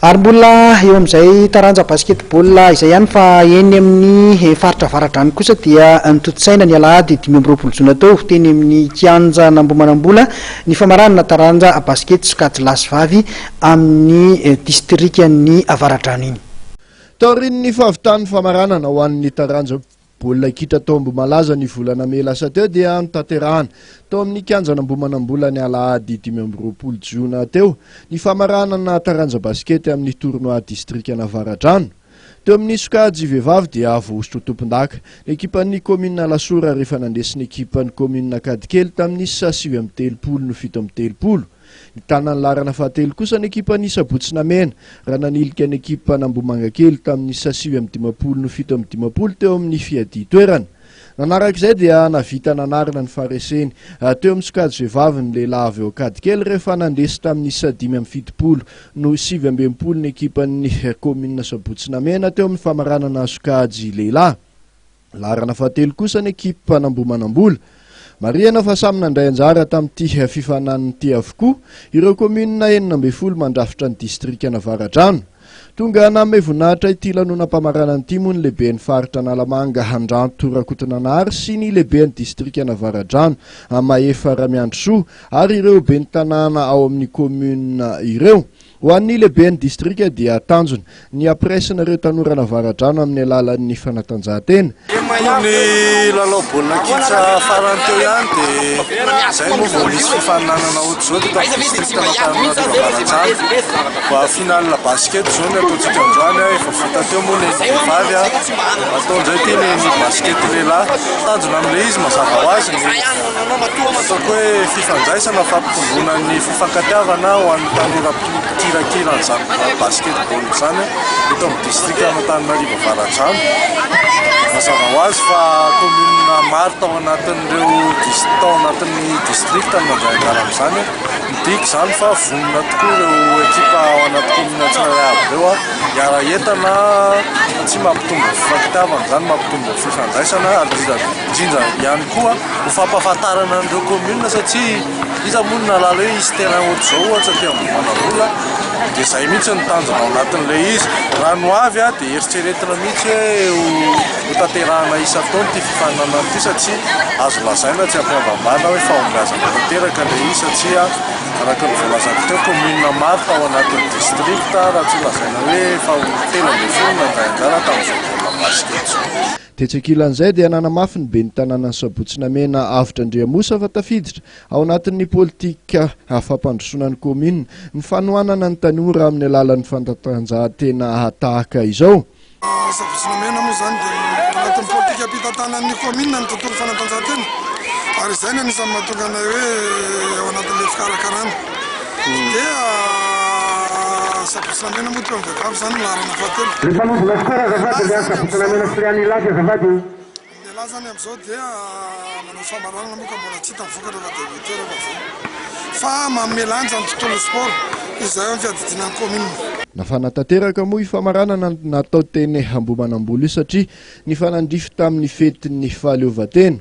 Ary mbola eo amin'izay taranja basketball izay ihany fa eny amin'ny faritra Avaradrano kosa dia notontosaina ny alahady 25 jona teo teny amin'ny kianjan'Ambohimanambola ny famaranana taranja basikety sokajy lahy sy vavy amin'ny distrikan'ny Avaradrano iny. Taorian'ny fahavitan'ny famaranana ho an'ny taranja Baolina kitra tao Ambohimalaza ny volana mey lasa teo dia notanterahana tao amin'ny kianjan'Ambohimanambola ny alahady 25 jona teo ny famaranana taranja basikety amin'ny tournoi distrikan'Avaradrano. Teo amin'ny sokajy vehivavy dia voahosotra ho tompondaka ny ekipan'ny kaominina Alasora rehefa nandresy ny ekipan'ny kaominina Ankadikely tamin'ny isa 39 no 37. Nitana ny laharana fahatelo kosa ny ekipan'ny Sabotsy Namehana raha nanilika ny ekipan'Ambohimangakely tamin'ny isa 59 no 57 teo amin'ny fiadian-toerana. Nanaraka izay dia nahavita nanarina ny fahareseny teo amin'ny sokajy vehivavy ny lehilahy avy eo Ankadikely rehefa nandresy tamin'ny isa 75 no 69 ny ekipan'ny kaominina Sabotsy Namehana teo amin'ny famaranana sokajy lehilahy. Laharana fahatelo kosa ny ekipan'Ambohimanambola. Marihana fa samy nandray anjara tamin'ity fifaninanana ity avokoa ireo kaominina 16 mandrafitra ny distrikan'Avaradrano. Tonga nanome voninahitra ity lanonam-pamaranana ity moa ny lehiben'ny faritra Analamanga Andranto Rakotonanahary sy ny lehiben'ny distrikan'Avaradrano Mahefa Ramiandrisoa ary ireo ben'ny tanàna ao amin'ny kaominina ireo. Ho an'ny lehiben'ny distrika dia tanjona ny hampiraisana ireo tanoran'Avaradrano amin'ny alalan'ny fanatanjahantena. Toy ny lalao baolina kitra farany teo ihany dia izay moa vao nisy fifaninanana ohatr'izao teto amin'ny distrikan'Antananarivo Avaradrano. Mba finale basket izao ny ataontsika androany, efa vita teo moa ny vehivavy, atao indray ity ny basket lehilahy. Tanjona amin'ilay izy mazava ho azy ny ataoko hoe fifandraisana, fampitomboana ny fifankatiavana ho an'ny tanora mpikirakira an'izany basketball izany eto amin'ny distrikan'Antananarivo Avaradrano. Mazava ho azy fa commune maro tao anatin'ireo tao anatin'ny district no nandray anjara amin'izany. Midika izany fa vonona tokoa ireo ekipa ao anaty commune tsirairay avy ireo hiara-hientana satria mampitombo ny fifankatiavana izany, mampitombo ny fifandraisana ary indrindra indrindra ihany koa ho fampahafantarana an'ireo commune satria iza moa no nahalala hoe hisy terrain ohatr'izao ohatra aty Ambohimanambola dia izay mihitsy no tanjona ao anatin'ilay izy. Raha ny ho avy dia eritreretina mihitsy hoe ho tanterahina isan-taona ity fifaninanana ity satria azo lazaina tsy ampiambambana hoe fahombiazana tanteraka ilay izy satria araka ny voalazako teo commune maro tao anatin'ny district raha tsy ho lazaina hoe efa ho 13 no nandray anjara tamin'izao baolina basket izao. Tetsy ankilan'izay dia nanamafy ny ben'ny tanànan'i Sabotsy Namehana Avotra Andriamosa fa tafiditra ao anatin'ny politika fampandrosoana ny kaominina ny fanohanana ny tanora amin'ny alalan'ny fanatanjahantena tahaka izao. Sabotsy Namehana moa izany dia anatin'ny politikam-pitantanan'ny kaominina ny tontolo fanatanjahantena ary izay no anisan'ny mahatonga anay hoe ao anatin'ilay fikarakarana. Dia Sabotsy Namehana moa teo amin'ny vehivavy izany laharana fahatelo. Ny mpanomboka score azafady le Sabotsy Namehana sy Leanny Ilafy azafady. Ny lehilahy izany amin'izao dia manao famaranana moa ka mbola tsy hita ny vokatra fa dia huit heures efa vao. Fa manome lanja ny tontolon'ny sport izay ao amin'ny fiadidiana ny kaominina. Nafana tanteraka moa io famaranana natao teny Ambohimanambola io satria nifanandrify tamin'ny fetin'ny fahaleovantena.